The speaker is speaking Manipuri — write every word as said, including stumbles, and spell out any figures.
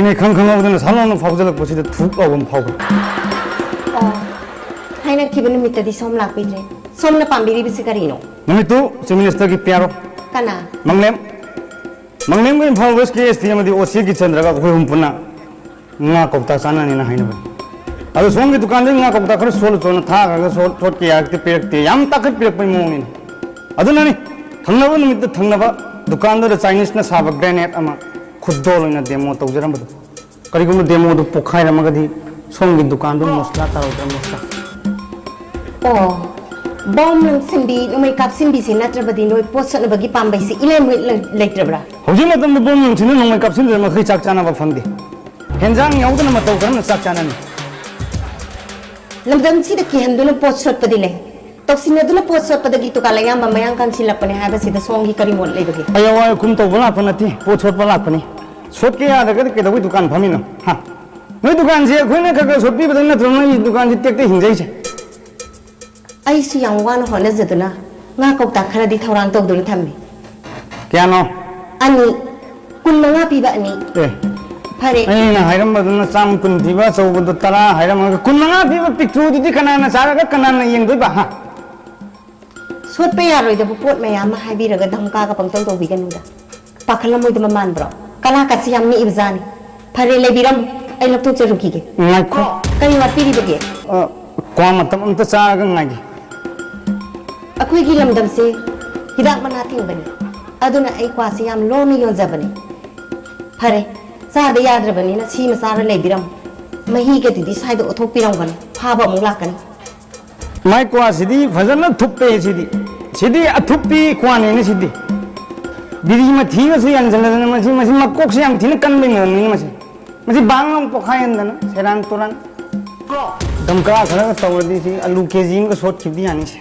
ꯑꯩ ꯈꯪ ꯈꯪꯍꯧꯗꯅ ꯁꯠ ꯂꯥꯎꯅ ꯐꯥꯎꯖꯜꯂꯛꯄꯁꯤꯗ ꯊꯨꯛ ꯂꯥꯎꯕ ꯑꯃ ꯐꯥꯎꯈ꯭ꯔꯦ꯫ ꯑꯣ, ꯍꯥꯏꯅꯈꯤꯕ ꯅꯨꯃꯤꯠꯇꯗꯤ ꯁꯣꯝ ꯂꯥꯛꯄꯤꯗ꯭ꯔꯦ꯫ ꯁꯣꯝꯅ ꯄꯥꯝꯕꯤꯔꯤꯕꯁꯤ ꯀꯔꯤꯅꯣ? ꯅꯨꯃꯤꯠꯇꯨ Chief Ministerꯒꯤ P R O ꯀꯅꯥ? ꯃꯪꯂꯦꯝ꯫ ꯃꯪꯂꯦꯝꯒ ꯏꯝꯐꯥꯜ Westꯀꯤ S P ꯑꯃꯗꯤ O C ꯒꯤ ꯆꯟꯗ꯭ꯔꯒ ꯑꯩꯈꯣꯏ ꯑꯍꯨꯝ ꯄꯨꯟꯅ ꯉꯥ ꯀꯧꯇꯥ ꯆꯥꯅꯅꯤꯅ ꯍꯥꯏꯅꯕꯅꯤ꯫ ꯑꯗꯣ ꯁꯣꯝꯒꯤ ꯗꯨꯀꯥꯟꯗꯒꯤ ꯉꯥ ꯀꯧꯇꯥ ꯈꯔ ꯁꯣꯜꯂꯨ ꯆꯣꯅ ꯊꯥꯈ꯭ꯔꯒ ꯁꯣ-, ꯁꯣꯠꯀꯦ ꯍꯥꯏꯔꯛꯇꯦ, ꯄꯤꯔꯛꯇꯦ, ꯌꯥꯝ ꯇꯥꯈꯠꯄꯤꯔꯛꯄꯩ ꯃꯑꯣꯡꯅꯤꯅꯦ꯫ ꯑꯗꯨꯅꯅꯤ, ꯊꯪꯅꯕ ꯅꯨꯃꯤꯠꯇ ꯊꯪꯅꯕ ꯗꯨꯀꯥꯟꯗꯨꯗ Chineseꯅ ꯁꯥꯕ grenade ꯑꯃ ꯈꯨꯗꯣꯜ ꯑꯣꯏꯅ demo ꯇꯧꯖꯔꯝꯕꯗꯣ꯫ ꯀꯔꯤꯒꯨꯝꯕ demoꯗꯨ ꯄꯣꯛꯈꯥꯏꯔꯝꯃꯒꯗꯤ ꯁꯣꯝꯒꯤ ꯗꯨꯀꯥꯟꯗꯨ ꯃꯣꯁꯂꯥ ꯇꯥꯔꯣꯏꯗ꯭ꯔꯥ, ꯃꯣꯁꯂꯥ? ꯑꯣ, ꯕꯣꯝ ꯂꯪꯁꯤꯟꯕꯤ, ꯅꯣꯡꯃꯩ ꯀꯥꯞꯁꯤꯟꯕꯤꯁꯦ ꯅꯠꯇ꯭ꯔꯕꯗꯤ ꯅꯣꯏ ꯄꯣꯠ ꯁꯣꯠꯅꯕꯒꯤ ꯄꯥꯝꯕꯩꯁꯦ ꯏꯂꯩ ꯃꯣꯏ ꯂꯩ-, ꯂꯩꯇ꯭ꯔꯕ꯭ꯔꯥ? ꯍꯧꯖꯤꯛ ꯃꯇꯝꯗ ꯕꯣꯝ ꯂꯪꯁꯤꯟꯗꯨꯅ ꯅꯣꯡꯃꯩ ꯀꯥꯞꯁꯤꯟꯗ꯭ꯔ ꯃꯈꯩ ꯆꯥꯛ ꯆꯥꯅꯕ ꯐꯪꯗꯦ꯫ ꯍꯦꯟꯖꯥꯡ ꯌꯥꯎꯗꯅ ꯃꯇꯧ ꯀꯔꯝꯅ ꯆꯥꯛ ꯆꯥꯅꯅꯤ? ꯂꯝꯗꯝꯁꯤꯗ ꯀꯤꯍꯟꯗꯨꯅ ꯄꯣꯠ ꯁꯣꯠꯄꯗꯤ ꯂꯩ, ꯇꯧꯁꯤꯟꯅꯗꯨꯅ ꯄꯣꯠ ꯁꯣꯠꯄꯗꯒꯤ ꯗꯨꯀꯥꯟ ꯑꯌꯥꯝꯕ ꯃꯌꯥꯡ ꯀꯪꯁꯤꯜꯂꯛꯄꯅꯦ ꯍꯥꯏꯕꯁꯤꯗ ꯁꯣꯝꯒꯤ ꯀꯔꯤ ꯃꯣꯠ ꯂꯩꯕꯒꯦ? ꯑꯌꯥ ꯑꯋꯥ ꯑꯈꯨꯝ ꯇꯧꯕ ꯂꯥꯛꯄ ꯅꯠꯇꯦ, ꯄꯣꯠ ꯁꯣꯠꯄ ꯂꯥꯛꯄꯅꯤ꯫ ꯁꯣꯠꯀꯦ ꯌꯥꯗ꯭ꯔꯒꯗꯤ ꯀꯩꯗꯧꯕꯩ ꯗꯨꯀꯥꯟ ꯐꯝꯃꯤꯅꯣ? ꯍꯥ? ꯅꯣꯏ ꯗꯨꯀꯥꯟꯁꯦ ꯑꯩꯈꯣꯏꯅ ꯈꯔ ꯈꯔ ꯁꯣꯠꯄꯤꯕꯗ ꯅꯠꯇ꯭ꯔꯣ ꯅꯣꯏ ꯗꯨꯀꯥꯟꯁꯦ ꯇꯦꯛ ꯇꯦꯛ ꯍꯤꯡꯖꯩꯁꯦ? ꯑꯩꯁꯨ ꯌꯥꯝ ꯋꯥꯅ ꯍꯣꯠꯅꯖꯗꯨꯅ ꯉꯥ ꯀꯧꯇꯥ ꯈꯔꯗꯤ ꯊꯧꯔꯥꯡ ꯇꯧꯗꯨꯅ ꯊꯝꯃꯤ꯫ ꯀꯌꯥꯅꯣ? ꯑꯅꯤ꯫ ꯀꯨꯟ ꯃꯉꯥ ꯄꯤꯕ ꯑꯅꯤ꯫ ꯑꯦ꯫ ꯐꯔꯦ꯫ ꯑꯩꯅ ꯍꯥꯏꯔꯝꯕꯗꯨꯅ ꯆꯥꯝ ꯀꯨꯟ ꯄꯤꯕ ꯑꯆꯧꯕꯗꯣ ꯇꯔꯥ ꯍꯥꯏꯔꯝꯃꯒ, ꯀꯨꯟ ꯃꯉꯥ ꯄꯤꯕ ꯄꯤꯛꯇ꯭ꯔꯨꯗꯨꯗꯤ ꯀꯅꯥꯅ ꯆꯥꯔꯒ ꯀꯅꯥꯅ ꯌꯦꯡꯗꯣꯏꯕ, ꯍꯥ? ꯁꯣꯠꯄ ꯌꯥꯔꯣꯏꯗꯕ ꯄꯣꯠ ꯃꯌꯥꯝ ꯑꯃ ꯍꯥꯏꯕꯤꯔꯒ ꯙꯝꯀꯥꯒ ꯄꯪꯇꯧ ꯇꯧꯕꯤꯒꯅꯨꯗ꯫ ꯄꯥꯈꯠꯂꯝꯃꯣꯏꯗꯕ ꯃꯥꯟꯕ꯭ꯔꯣ? ꯀꯂꯥꯀꯥꯁꯤ ꯌꯥꯝ ꯅꯤꯛꯏꯕ ꯖꯥꯠꯅꯤ꯫ ꯐꯔꯦ, ꯂꯩꯕꯤꯔꯝꯃꯨ, ꯑꯩ ꯂꯧꯊꯣꯛꯆꯔꯨꯈꯤꯒꯦ꯫ ꯉꯥꯏꯈꯣ꯫ ꯀꯔꯤ ꯋꯥꯠꯄꯤꯔꯤꯕꯒꯦ? ꯑ, ꯀ꯭ꯋꯥ ꯃꯇꯝ ꯑꯝꯇ ꯆꯥꯔꯒ ꯉꯥꯏꯒꯦ꯫ ꯑꯩꯈꯣꯏꯒꯤ ꯂꯝꯗꯝꯁꯦ ꯍꯤꯗꯥꯛ ꯃꯅꯥ ꯊꯤꯡꯕꯅꯤ, ꯑꯗꯨꯅ ꯑꯩ ꯀ꯭ꯋꯥꯁꯤ ꯌꯥꯝ ꯂꯣꯟꯅ ꯌꯣꯟꯖꯕꯅꯤ꯫ ꯐꯔꯦ, ꯆꯥꯗ ꯌꯥꯗ꯭ꯔꯕꯅꯤꯅ ꯁꯤꯃ ꯆꯥꯔ ꯂꯩꯕꯤꯔꯝꯃꯨ꯫ ꯃꯍꯤꯒꯗꯨꯗꯤ ꯁ꯭ꯋꯥꯏꯗ ꯑꯣꯠꯊꯣꯛꯄꯤꯔꯝꯒꯅꯨ, ꯐꯥꯕ ꯑꯃꯨꯛ ꯂꯥꯛꯀꯅꯤ꯫ ꯃꯥꯏ ꯀ꯭ꯋꯥꯁꯤꯗꯤ ꯐꯖꯅ ꯊꯨꯞꯄꯦ ꯁꯤꯗꯤ꯫ ꯁꯤꯗꯤ ꯑꯊꯨꯞꯄꯤ ꯀ꯭ꯋꯥꯅꯤꯅꯦ ꯁꯤꯗꯤ꯫ ꯕꯤꯔꯤ ꯃꯊꯤꯒꯁꯨ ꯌꯥꯟꯁꯤꯜꯂꯗꯅ ꯃꯁꯤ, ꯃꯁꯤ ꯃꯀꯣꯛꯁꯤ ꯌꯥꯝ ꯊꯤꯅ ꯀꯟꯕꯩ ꯃꯑꯣꯡꯅꯤꯅꯦ ꯃꯁꯤ꯫ ꯃꯁꯤ ꯕꯥꯡ ꯂꯥꯎ ꯄꯣꯛꯈꯥꯏꯍꯟꯗꯅ ꯁꯦꯔꯥꯟ ꯇꯨꯔꯥꯟ꯫ ꯙꯝꯀꯥ ꯈꯔꯒ ꯇꯧꯔꯗꯤ ꯁꯤ ꯑꯂꯨ K G ꯑꯃꯒ ꯁꯣꯠꯈꯤꯕꯗꯤ ꯌꯥꯅꯤꯁꯦ꯫